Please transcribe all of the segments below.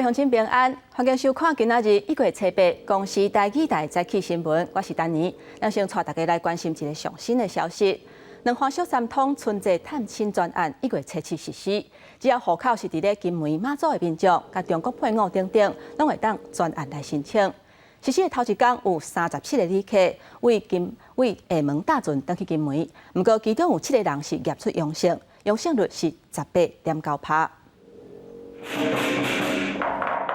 位鄉親平安，歡迎收看今仔日1月初8公視台語台早起新聞，我是丹妮。咱先帶大家來關心一个上新的消息。兩岸小三通春節探親專案1月初7實施，只要戶口是佇咧金門、馬祖的民眾，佮中國配偶等等，攏會當專案來申請。實施的頭一工有37个旅客為金為廈門搭船轉去金門，毋過其中有七个人是驗出陽性，陽性率是18.9趴。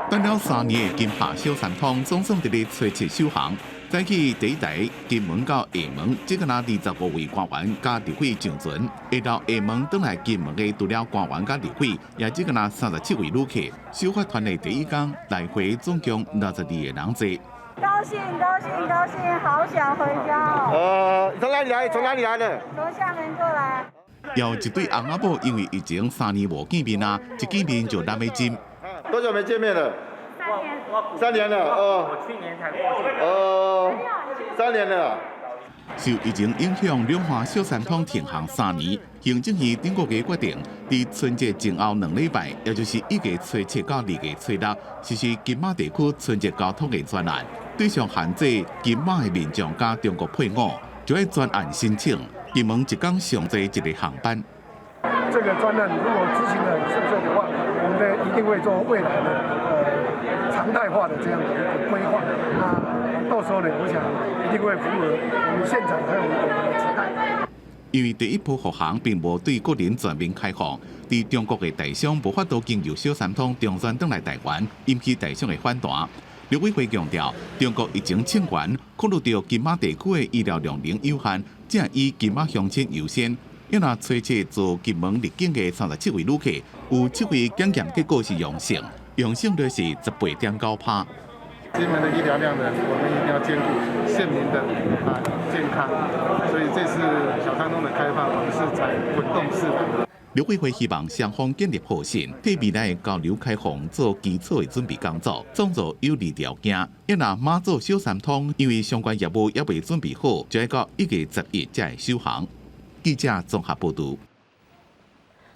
等了3年的金廈小三通總算佇咧初七首航，早起第一台金門到廈門，這個若25位官員佮立委上船，下晝廈門轉來金門的除了官員佮立委，也這個若37位旅客。首發團的第一工來回總共62個人坐。高興高興高興，好想回家哦！從哪裡來？從哪裡來的？從廈門過來。有一對翁仔某，因為疫情3年無見面啊，一見面就攬得緊。多久沒見面了？3年。 3年了哦。我去年才過去。哦，三年了。受疫情影響，兩岸小三通停航三年。行政院頂個月決定，佇春節前後2禮拜，也就是1月初7到2月初6，實施金馬地區春節交通的專案，對象限制金馬的民眾佮中國配偶，就愛專案申請。金門一工上濟一個航班。這個專案如果執行得很順遂的話，我們呢一定會做未來的常態化的這樣的一個規劃。那到時候呢，我想一定會符合我們縣長還有我們的期待。因為第一波復航並無對國人全面開放，佇中國的台商無法度經由小三通中轉轉來台灣，引起台商的反彈。陸委會強調，中國疫情衝懸，考慮到金馬地區的醫療量能有限，才以金馬鄉親優先。因若初七自金門入境的37位旅客，有七位檢驗結果是陽性，陽性率是18.9趴。金門的醫療量呢，我們一定要兼顧縣民的健康，所以這次小三通的開放，我們是採滾動式的。陸委會希望雙方建立互信，替未來的交流開放做基礎的準備工作，創造有利條件。若馬祖小三通，因為相關業務猶未準備好，就愛到1月11才會首航。記者綜合報導。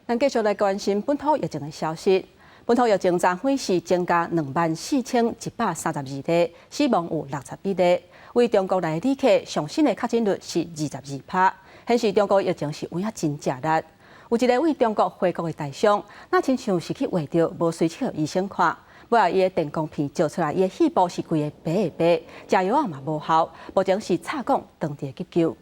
咱繼續來關心本土疫情的消息。本土疫情昨昏是增加24,132例，死亡有61例。為中國來的旅客上新的確診率是22趴，顯示中國疫情是有影真食力。有一个為中國回國的台商，若親像是去穢著，無隨去予醫生看，尾仔伊的電光片照出來，伊的肺部是規个白的白，食藥仔嘛無效，目前是插管當地急救。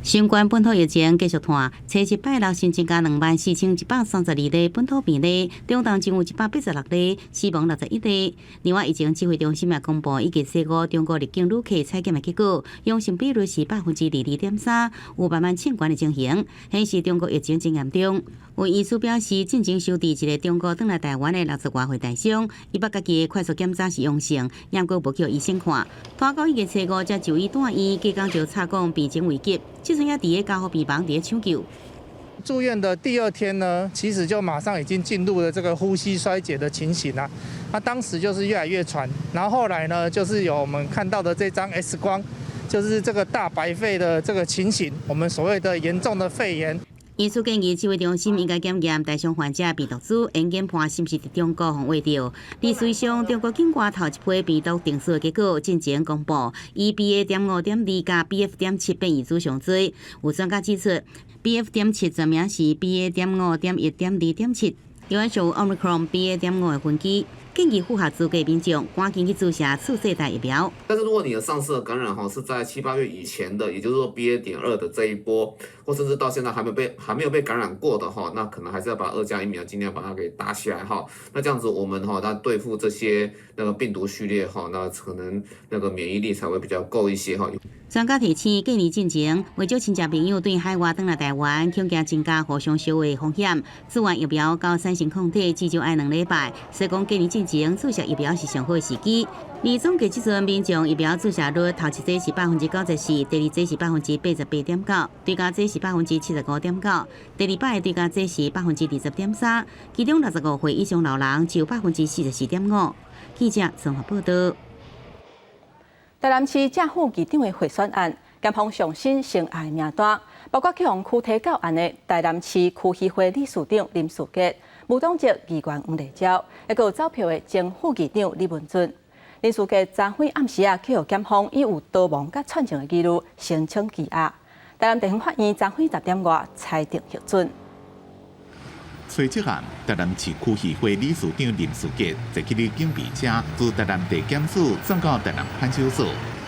新冠本土疫情繼續拖，初七拜六新增加24,132例本土病例，中重症有186例，死亡61例。另外，疫情指揮中心也公布，1月初5中國入境旅客採檢的結果，陽性比率是22.3%，有慢慢升懸的情形，顯示中國疫情真嚴重。有醫師表示，進前收治一个中國轉來台灣的60外歲台商，伊捌家己的快速檢查是陽性，毋過無去予醫生看，拖到1月初5才就醫住院，隔工就插管病情危急，這陣也佇咧加護病房佇咧搶救。住院的第二天呢，其實就馬上已經進入了這個呼吸衰竭的情形啦。那當時就是越來越喘，然後後來呢，就是有我們看到的這張 X 光，就是這個大白肺的這個情形，我們所謂的嚴重的肺炎。醫師建議指揮中心應該檢驗台商患者病毒株，研研判是毋是佇中國予穢著。而事實上，中國境外頭一批病毒定序的結果進前公布，以 BA.5.2佮 BF.7變異株上濟。有專家指出，BF.7全名是 BA.5.1.2.7，有按屬 Omicron BA.5的分支。建議符合資格民眾趕緊去注射次世代疫苗。但是如果你的上次的感染哈是在七八月以前的，也就是說 BA.2的這一波，或甚至到現在還沒有被感染過的哈，那可能還是要把2價疫苗盡量把它給打起來哈。那這樣子我們哈，那對付這些那個病毒序列哈，那可能那個免疫力才會比較夠一些哈。專家提醒，過年進前，袂少親戚朋友對海外轉來台灣，恐驚增加互相相的風險。注完疫苗到產生抗體至少愛2禮拜，所以講過年進前注射疫苗是上好的時機。而總計這陣民眾疫苗注射率，頭一劑是94%，第二劑是88.9%，追加劑是75.9%，第二擺的追加劑是20.3%，其中65歲以上老人只有44.5%。記者綜合報道。台南市正副議長的賄選案，檢方上新成案名單，包括去予拘提到案的台南市區議會理事長林士傑，無黨籍議員黃麗嬌，抑閣有走票的前副議長李文俊。林士傑昨昏暗時仔去予檢方以有逃亡佮串證的疑慮申請羈押。台南地方法院昨昏10點外裁定核准。吹這案，台南市區議會理事長林士傑坐去咧警備車，自台南地檢署送到台南看守所。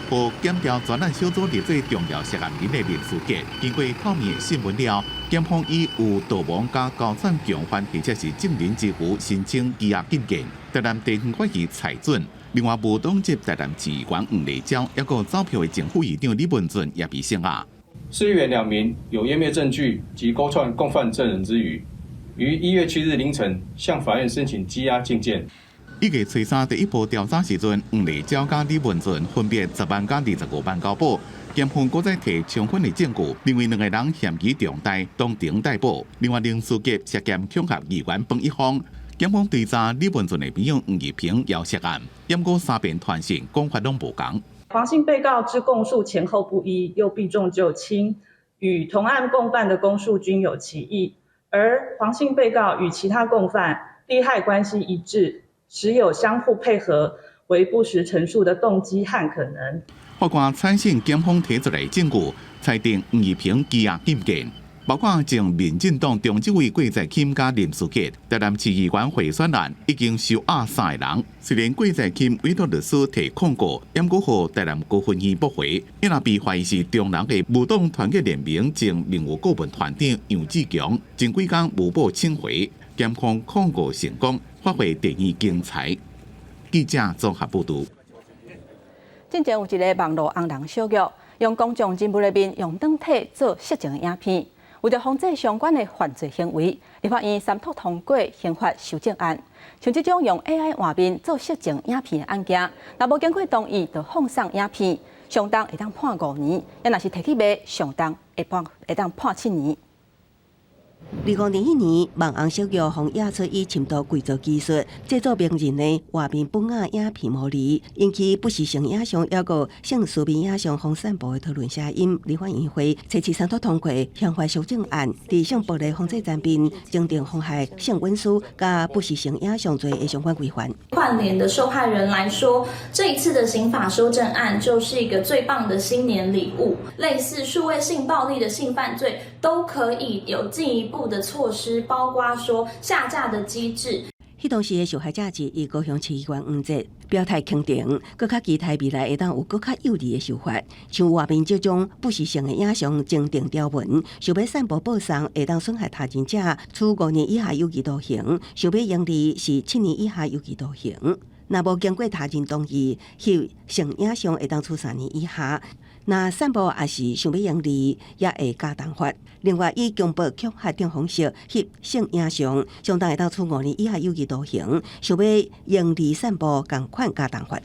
予檢調專案小組列做重要涉案人的林士傑，經過透明的訊問了，檢方以有逃亡佮勾串共犯或者是證人之虞申請羈押禁見，台南地方法院裁准。另外，無黨籍台南市議員黃麗嬌，抑閣走票的前副議長李文俊也被聲押。市議員兩名有湮滅證據及勾串共犯證人之虞，於1月7日凌晨向法院申請羈押禁見。1月初3第一步調查時陣，黃麗嬌佮李文俊分別10萬佮25萬交保，檢方閣再提充分的證據，認為兩个人嫌疑重大，當庭逮捕。另外，林士傑涉嫌恐嚇議員彭一方，檢方追查李文俊的朋友黃義平也涉案，毋過三遍傳訊講法攏無仝。黃姓被告之供述前後不一，又避重就輕，與同案共犯的供述均有歧異，而黃姓被告與其他共犯利害關係一致，實有相互配合為不實陳述的動機和可能。法官採信檢方提出來證據，裁定黃義平羈押禁見，包括前民進黨中執委郭在欽佮林士傑，台南市議員賄選案已經收押三個人。雖然郭在欽委託律師提控告，毋過予台南高分院駁回。伊若被懷疑是中人的無黨團結聯盟前名譽顧問團長楊志強，前幾工無報請回，檢方控告成功，發揮第二精彩。記者綜合報導。進前有一个網路紅人小玉，用公眾人物的面用軟體做色情的影片，為著防止相關的犯罪行為，立法院三讀通過刑法修正案。像這種用 AI 換面做色情影片的案件，若無經過同意就放送影片，上重會當判5年；抑若是提去賣，上重會當判7年。2021年，網紅小玉予驗出以深度偽造技術製作名人的畫面本仔影片牟利，引起不實性影像抑閣性私密影像予散布的討論聲音。立法院會初七三讀通過刑法修正案，佇性暴力防制層面增訂妨害性隱私佮不實性影像罪的相關規範。串聯的受害人來說，這一次的刑法修正案就是一個最棒的新年禮物。類似數位性暴力的性犯罪，都可以有進一步的措施，包括說下架的機制。彼當時的受害者之一高雄市議員黃捷表態肯定，閣較期待未來會當有閣較有利的修法，像畫面這種不實性的影像增訂條文，想欲散布播送會當損害他人者，處5年以下有期徒刑；想欲營利是7年以下有期徒刑。若無經過他人同意，翕性影像會當處3年以下。若散布抑是想欲營利，也會加重罰。另外，以強迫恐嚇等方式翕性影像，上重會當處5年以下有期徒刑；想欲營利散布，仝款加重罰。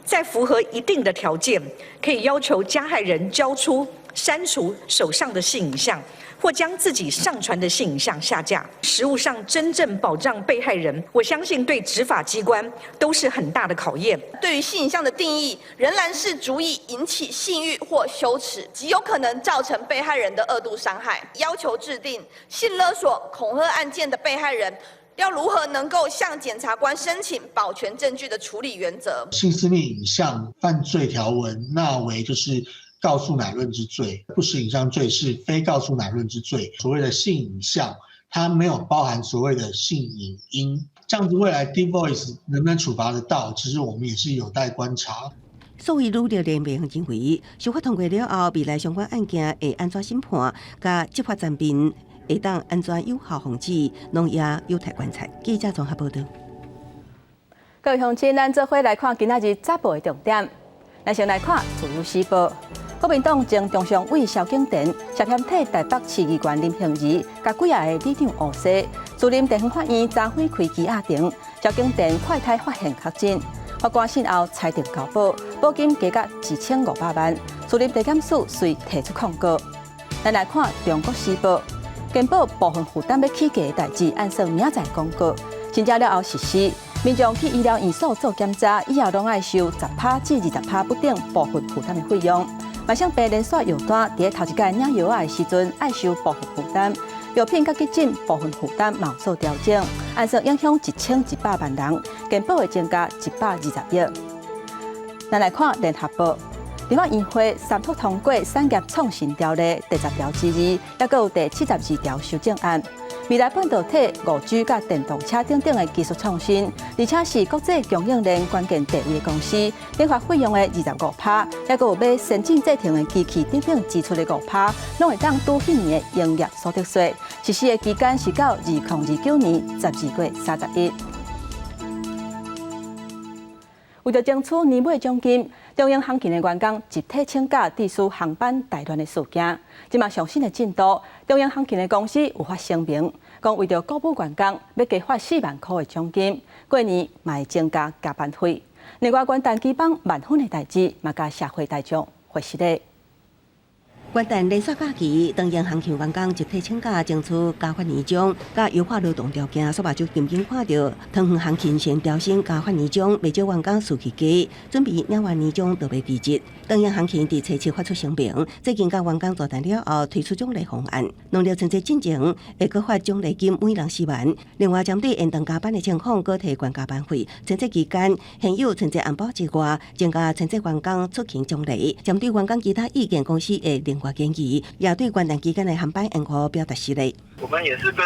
在符合一定的條件，可以要求加害人交出、刪除手上的性影像，或將自己上傳的性影像下架。實務上真正保障被害人，我相信對執法機關都是很大的考驗。對於性影像的定義，仍然是足以引起性慾或羞恥，極有可能造成被害人的二度傷害。要求制定性勒索、恐嚇案件的被害人，要如何能夠向檢察官申請保全證據的處理原則？性私密影像犯罪條文納為就是告訴乃論之罪，不實影像罪是非告訴乃論之罪。所謂的性影像，它沒有包含所謂的性影音，這樣子未來 Deep Voice 能不能處罰得到，其實我們也是有待觀察。數位女力聯盟認為，修法通過了後，未來相關案件會按怎審判，佮執法層面會當按怎有效防止，攏也有待觀察。記者綜合報導。各位鄉親，咱做伙來看今仔日早報的重點。咱先來看《自由時報》，國民黨前中常委蕭景田涉嫌替台北市議員林幸儀佮幾仔个里長烏紗，士林地方法院昨昏開羈押庭，蕭景田快篩發現確診，法官訊後裁定交保，保金加價1500萬，士林地檢署遂提出控告。咱來看《中國時報》，健保部分負擔欲起價的代誌，按算明仔載公告，新增了後實施，民眾去醫療院所做檢查，以後攏愛收10趴至20趴不等部分負擔的費用。慢性病連鎖藥單，佇咧頭一擺領藥仔的時陣，愛收部分負擔。藥品佮急診部分負擔嘛有做調整，按算影響1100萬人，健保會增加120億。咱來看聯合報，立法院會三讀通過產業創新條例第10條之2，抑閣有第72條修正案。未來半導體、5G 佮電動車等等的技術創新，而且是國際供應鏈關鍵地位的公司，研發費用的25%，抑閣有買先進製程的機器等等支出的5%，攏會當拄彼年的營業所得稅。實施的期間是到2029年12月31日。為著爭取年尾獎金，長榮航勤的員工集體請假，致使航班大亂的事件。這馬上新的進度，長榮航勤的公司有發聲明，講為著鼓舞員工，欲加發4萬箍的獎金，過年嘛會增加加班費。另外，元旦期放萬分的代誌，嘛共社會大眾回實咧。元旦連續假期，長榮航勤員工集體請假，爭取加發年終，佮優化勞動條件。煞目睭緊緊看著，長榮航勤先調薪加發年終，袂少員工士氣低，準備領完年終就欲辭職。長榮航勤佇初七發出聲明，最近佮員工座談了後，推出獎勵方案。農曆春節進前會閣發獎勵金，每人4萬。另外，針對延長加班的情況，閣提懸加班費。春節期間，現有春節紅包之外，增加春節員工出勤獎勵。針對員工其他意見，公司會另外建議，也對元旦期間的航班延誤表達失禮。我們也是跟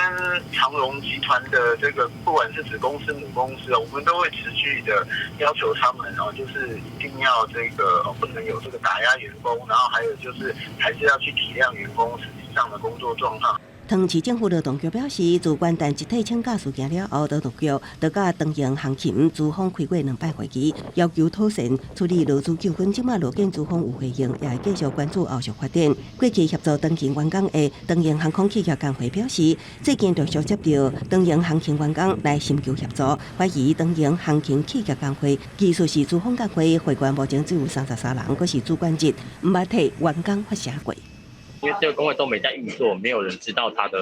長榮集團的這個，不管是子公司、母公司，我們都會持續的要求他們哦，就是一定要這個不能有這個打壓員工，然後還有就是還是要去體諒員工實際上的工作狀況。桃園市政府勞動局表示，自元旦集體請假事件了後，勞動局就佮長榮航勤資方開過兩擺會議，要求妥善處理勞資糾紛。這馬勞檢資方有回應，也會繼續關注後續發展。過去協助長榮員工的長榮航空企業工會表示，最近陸續接到長榮航勤員工來尋求協助，懷疑長榮航勤企業工會其實是資方工會，會員目前只有33人，閣是主管職，毋捌替員工發聲過。因為這個工會都沒在運作，沒有人知道它的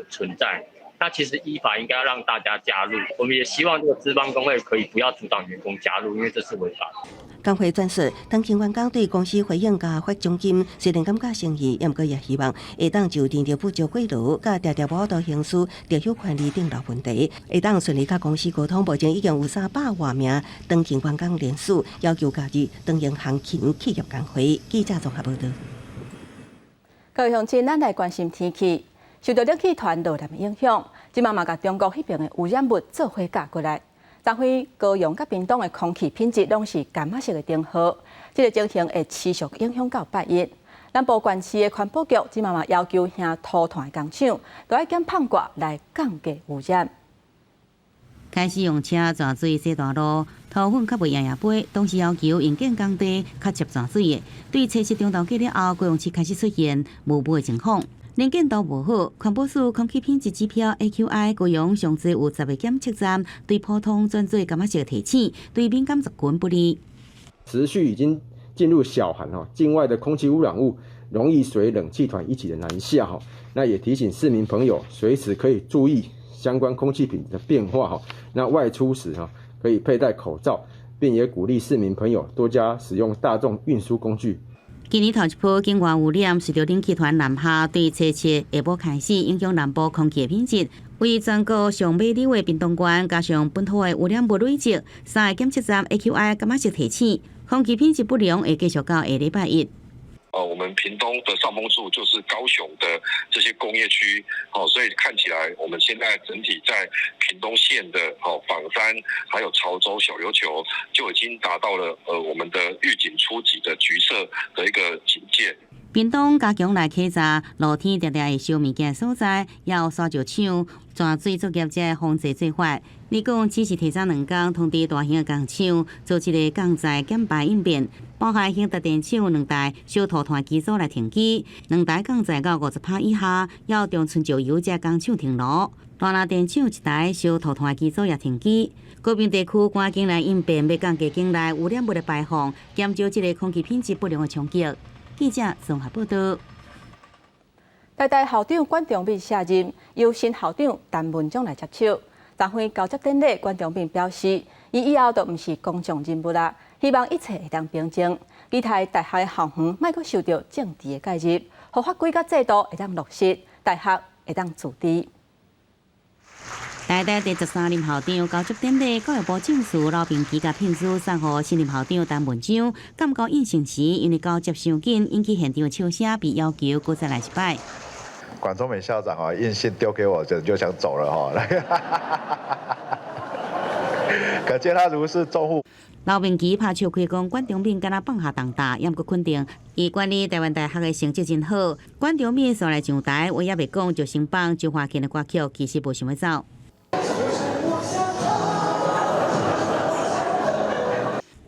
存在。那其實依法應該要讓大家加入，我們也希望這個資方工會可以不要阻擋員工加入，因為這是違法。工會轉述，長榮員工對公司回應加發獎金，雖然感覺誠意，毋過也希望會當就人力不足過勞，佮定定無法度行使特許權利等老問題，會當順利佮公司溝通。目前已經有300外名長榮員工聯署，要求加入長榮航勤企業工會。記者綜合報導。各位鄉親，咱來關心天氣。受著冷氣團落來的影響，這馬嘛共中國彼邊的污染物做伙佮過來。昨昏高雄佮屏東的空氣品質攏是柑仔色的燈號，這個情形會持續影響到拜一。南部縣市的環保局這馬嘛要求遐塗炭的工廠，都愛減放掛來降低污染。開始用車鑽水洗大路，塗粉較袂掖掖飛，同時要求營建工地較捷鑽水的。對初七中晝過了後，高雄市開始出現霧霧的情況，能見度無好。環保署空氣品質指標 AQI 高雄上濟有10個檢測站，對普通轉做柑仔色提醒，對敏感族群不利。持續已經進入小寒哦，境外的空氣污染物容易隨冷氣團一起的南下哈，那也提醒市民朋友隨時可以注意相關空氣品質的變化哈，那外出時哈可以佩戴口罩，並也鼓勵市民朋友多加使用大眾運輸工具。今年頭一波境外污染隨著冷氣團南下，對初七下晡開始影響南部空氣的品質。為全國上尾流的屏東縣，加上本土的污染物累積，三個檢測站 AQI 柑仔色提醒，空氣品質不良會繼續到下禮拜一。我們屏東的上風處就是高雄的這些工業區，哦，所以看起來我們現在整體在屏東縣的哦枋山，還有潮州、小琉球就已經達到了我們的預警初級的橘色的一個警戒。屏東加強來檢查露天定定會燒物件所在，也有沙石廠、泉水作業者防治做法。你講只是提早2工通知大型的工廠做這個降載減排應變，包含興達電廠兩台燒塗炭機組來停機，兩台降載到50%以下，要長春石油這工廠停爐。大林電廠一台燒塗炭機組也停機。高屏地區趕緊來應變，欲降低境內污染物的排放，減少這個空氣品質不良的衝擊。記者綜合報道。台大校長管中閔卸任，由新校長陳文忠來接手。昨昏交接典禮，管中閔表示，伊以後就毋是公眾人物啦，希望一切會當平靜。期待大學的校園莫閣受著政治的介入，予法規佮制度會當落實，大學會會當自治。台大第13任校長交接典禮，教育部正司劉明奇共聘書送予新任校長陳文章。感覺應承時，因為交接傷緊，引起現場笑聲，被要求閣再來一擺。管中閔校長啊，印信丟給我就想走了哈，可見他如釋重負。劉明奇拍笑開講，管中閔敢若放下重擔，猶閣肯定伊管理台灣大學的成績真好。管中閔煞來上台，話猶未講就先放周華健的歌曲，其實無想欲走。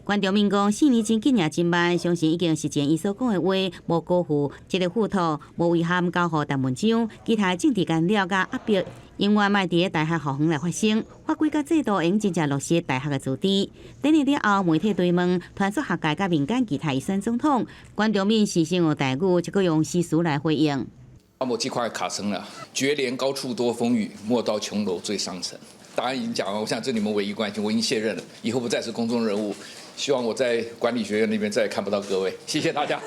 管中閔講，4年真緊也真慢，相信已經實踐伊所講的話，無辜負這个付託，無遺憾交予陳文章，其他政治干擾佮壓迫，永遠莫佇大學校園來發生。法規佮制度應真正落實大學的自治。典禮了後，媒體追問，傳出學界佮民間期待選總統，管中閔事先用台語，這個用詩詞來回應。阿無這塊卡生了，絕憐高處多風雨，莫道窮樓最傷城。答案已經講完，我想這你們唯一關心，我已經卸任了，以後不再是公眾人物。希望我在管理學院那邊再也看不到各位，謝謝大家。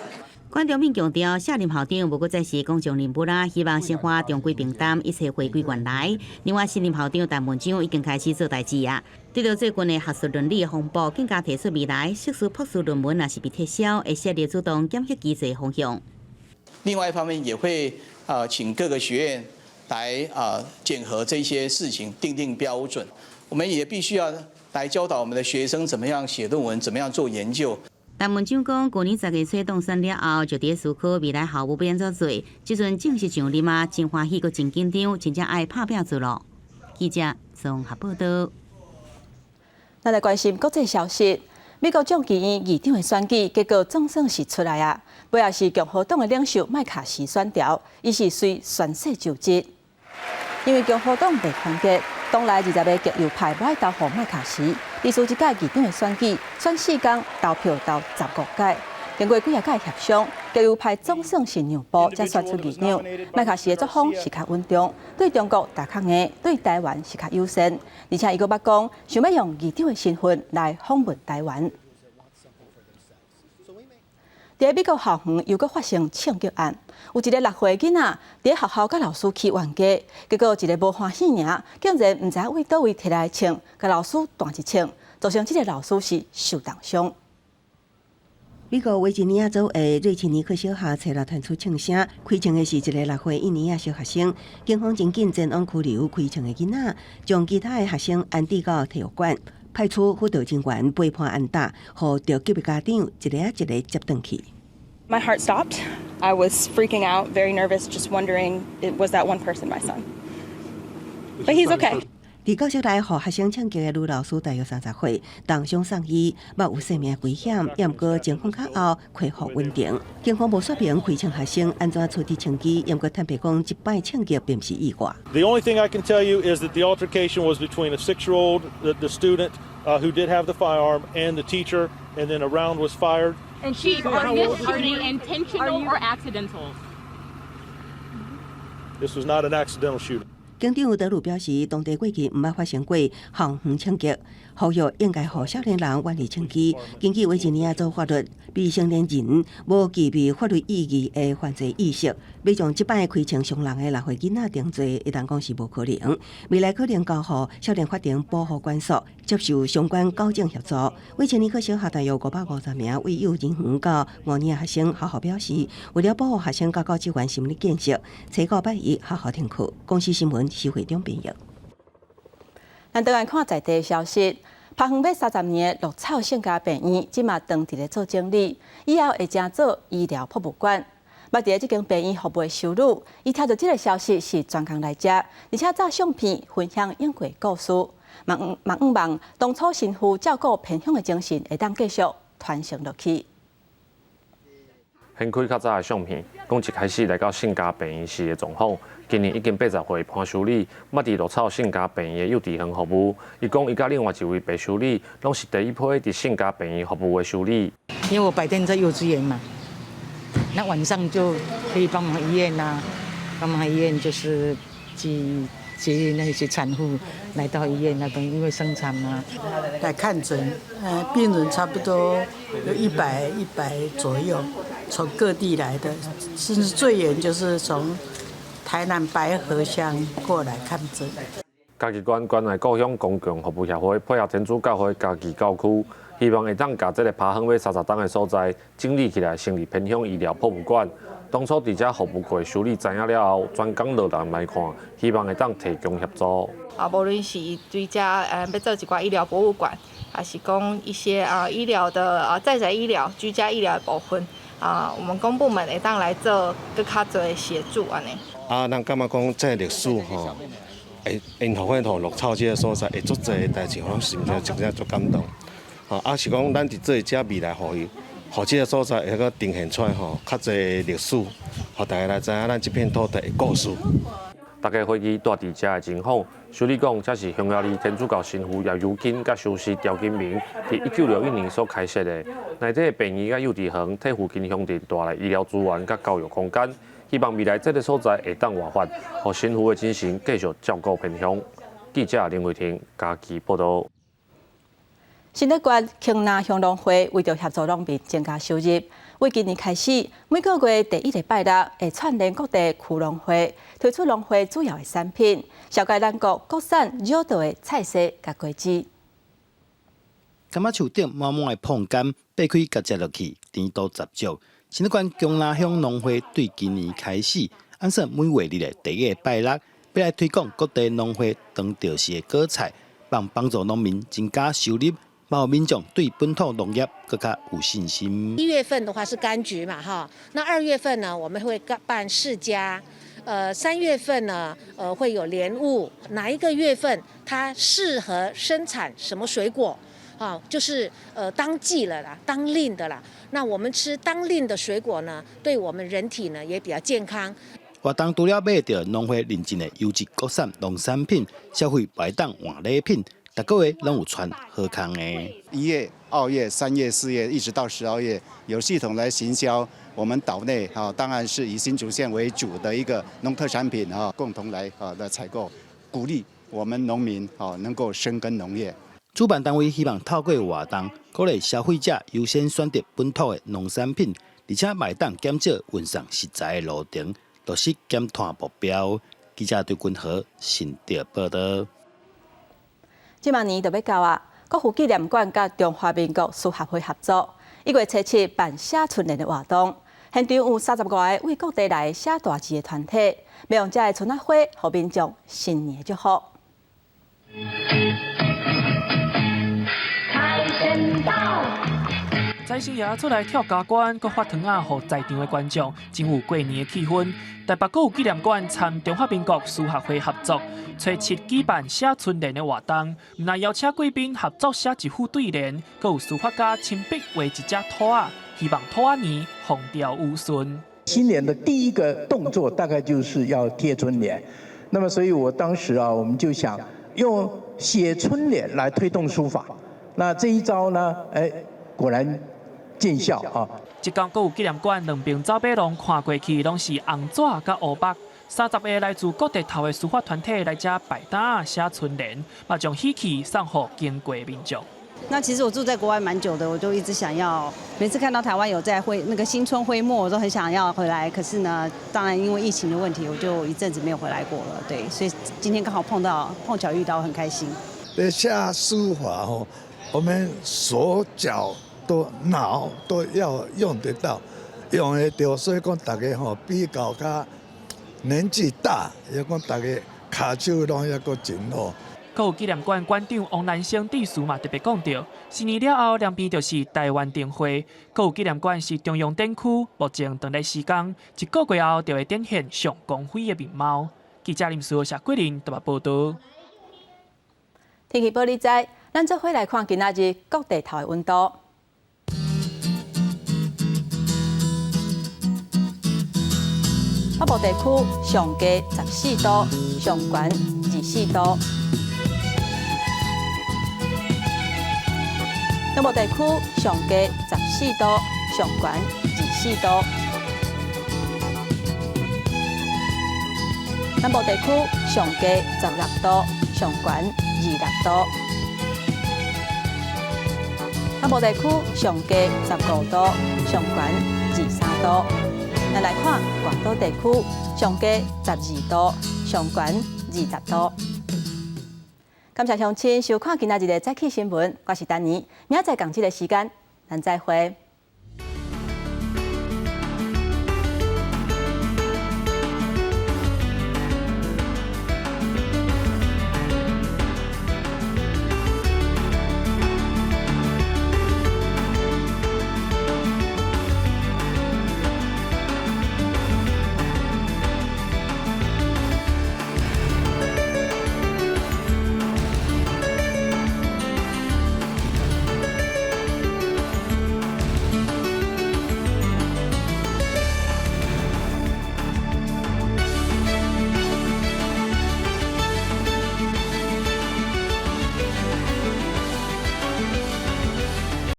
管中閔強調，卸任校長無閣再是公眾人物啦，希望生活重歸平淡，一切回歸原來。另外，新任校長陳文章已經開始做代誌啊。對著最近的學術倫理風暴，更加提出未來碩士、博士論文若是被撤銷，會設立主動檢核機制方向。另外一方面，也會請各個學院來檢核這些事情，訂定標準。我們也必須要來教導我們的學生怎麼樣寫論文，怎麼樣做研究。陳文章講，舊年10月初當選了後，就佇思考未來校務欲按怎做。這陣正式上任啊，真歡喜，閣真緊張，真正愛拍拼做囉。記者綜合報道。咱來關心國際消息，美國眾議院議長的選舉結果總算是出來啊，尾仔是共和黨的領袖麥卡錫選牢，伊是隨宣誓就職。因為共和黨袂團結，黨內20个極右派無愛投予麥卡錫，歷史這屆議長的選舉，選4工投票投15屆，經過幾仔屆協商，極右派總算是讓步，才選出議長。麥卡錫的作風是較穩重，對中國踏較硬，對台灣是較友善，而且伊閣捌講，想欲用議長的身份來訪問台灣。佇美國校園又閣發生槍擊案，有一个6歲囡仔佇學校佮老師起冤家，結果一个無歡喜爾，竟然毋知影佇佗位提來槍，共老師彈一槍，造成這个老師是受重傷。美國維吉尼亞州的瑞奇尼克小學初六傳出槍聲，開槍的是一个6歲一年仔小學生。警方真緊前往拘留開槍的囡仔，將其他的學生安置到體育館，派出輔導人員陪伴按打，予著急的家長一个仔一个接轉去。 My heart stopped. I was freaking out, very nervous, just wondering, was that one person my son? But he's okay. 佇教室內，予學生槍擊的女老師大約30歲，重傷送醫，嘛有生命危險，猶毋過情況較後恢復穩定。警方無說明開槍學生按怎處置槍支，猶毋過坦白講，這擺槍擊並毋是意外。 The only thing I can tell you is that the altercation was between a 6-year-old, the student who did have the firearm, and the teacher, and then a round was fired. And Chief, are this shooting intentional or accidental? This was not an accidental shooting. 警長德魯表示，當地過去毋捌發生過校園槍擊，呼籲應該予少年人遠離槍支。根據維吉尼亞州法律，未成年人無具備法律意義的犯罪意識，欲將這擺開槍傷人的6歲囡仔定罪，會當講是無可能。未來可能交予少年法庭保護管束，接受相關矯正協助。維奇尼克小學大約550名為幼兒園到五年學生，學校表示，為了保護學生佮教職員心理建設，初五拜一學校停課。公視新聞徐惠中編譯。咱轉來看在地消息，拍遠欲30年的鹿草聖家病院，這馬轉佇咧做整理，以後會成做醫療博物館。捌佇咧這間病院服務的修女，伊聽著這个消息是專工來遮，而且照相片分享養過故事，嘛嘛向望當初神父照顧偏鄉的精神會當繼續傳承落去。掀開較早的相片，講一開始來到聖家病院時的狀況。今年已經80歲潘修女，捌佇鹿草聖家病院的幼稚園服務。伊講，伊佮另外一位白修女，攏是第一批佇聖家病院服務的修女。因為我白天在幼稚園嘛，那晚上就可以幫忙醫院啊，幫忙醫院就是去接那些產婦來到醫院那邊，因為生產嘛，來看診，病人差不多有100左右，從各地來的，甚至最遠就是從台台南白河鄉過來看診。嘉義縣關愛故鄉公共服務協會配合天主教會嘉義教區，希望會當共這个拋荒欲30冬的所在整理起來，成立偏鄉醫療博物館。當初佇遮服務過的修女知影了後，專工落人來看，希望會當提供協助。啊，無論是對遮欲做一寡醫療博物館，還是講一些啊醫療的啊在宅醫療、居家醫療的部分啊，我們公部門會當來做閣較濟的協助按呢。啊，人感覺講這個歷史吼，會因予阮吼鹿草這个所在會足濟的代誌，我心情真正足感動。吼，啊是講咱佇做遮未來，予伊，予這个所在會閣呈現出來吼，較濟歷史，予大家來知影咱這片土地的故事。大家伙記蹛佇遮的情況，修女講，這是匈牙利天主教神父葉尤金佮修士刁金明佇1961年所開設的，內底的病院佮幼稚園，替附近鄉鎮帶來醫療資源佮教育空間。希望未來這个所在會當活化，予神父的精神繼續照顧偏鄉。記者林慧婷嘉義報導。新竹縣興林鄉農會為著協助農民增加收入，為今年開始，每個月第一禮拜六會串聯各地區農會，推出農會主要的產品，紹介咱國國產少稻的菜色佮果子。柑仔樹頂滿滿的膨柑，擘開共食落去，甜度十足。新竹縣興林鄉農會對今年開始，按算每月日的第一个拜六，欲來推廣各地農會當著時的果菜，幫幫助農民增加收入。讓民眾對本土農業閣較有信心。一月份的話是柑橘嘛，哈，那二月份呢，我們會辦釋迦，三月份呢，會有蓮霧。哪一個月份它適合生產什麼水果？啊，就是當季了啦，當令的啦。那我們吃當令的水果呢，對我們人體呢也比較健康。活動除了買著農會認證的優質國產農產品，消費會當換禮品。逐個月攏有傳好康的。 1月、2月、3月、4月，一直到12月，有系統來行銷我們島內哈，當然是以新竹縣為主的一個農特產品哈，共同來啊來採購，鼓勵我們農民啊能夠深耕農業。主辦單位希望透過活動，鼓勵消費者優先選擇本土的農產品，而且會當減少運送食材的路程，落實減碳目標。記者張君和新竹報導。這馬年就欲到啊！國父紀念館佮中華民國書協會合作，1月初7辦寫春聯的活動，現場有35个為各地來寫大字的團體，欲用這个春仔花，予民眾新年的祝福。財神爺出來跳加關，閣發糖仔予在場的觀眾，真有過年的氣氛。台北國父紀念館參中華民國書協會合作，初七舉辦寫春聯的活動，毋但邀請貴賓合作寫一副對聯，閣有書法家親筆畫一隻兔仔，希望兔仔年風調雨順。新年的第一個動作大概就是要貼春聯，那麼所以我當時啊，我們就想用寫春聯來推動書法，那這一招呢，果然見效啊！這工國父紀念館兩邊走馬廊看過去，攏是紅紙佮烏目。30个來自各地頭的書法團體來遮擺檔寫春聯，嘛將喜氣送予經過民眾。那其實我住在國外蠻久的，我就一直想要，每次看到台灣有在揮那個新春揮墨，我都很想要回來。可是呢，當然因為疫情的問題，我就一陣子沒有回來過了。對，所以今天剛好碰到碰巧遇到，很開心。寫書法吼，我們手腳都腦都要用得到，用得著，所以講大家吼比較較年紀大，也講大家跤手攏猶閣真好。國父紀念館館長王南生致辭嘛特別講著，新年了後兩邊就是台灣燈會。國父紀念館是中央展區，目前當咧施工，一個月後就會展現上光輝的面貌。記者林書謝桂林台北報導。天氣報你知，咱做伙來看今仔日各地頭的溫度。北部地區上低14度，上懸24度。中部地區上低14度，上懸24度。南部地區上低16度，上懸26度。北部地區上低15度，上懸23度。咱來看外島地區，上低12度，上懸20度。感謝鄉親收看今仔日的早起新聞，我是丹妮，明仔載仝這个時間，咱再會。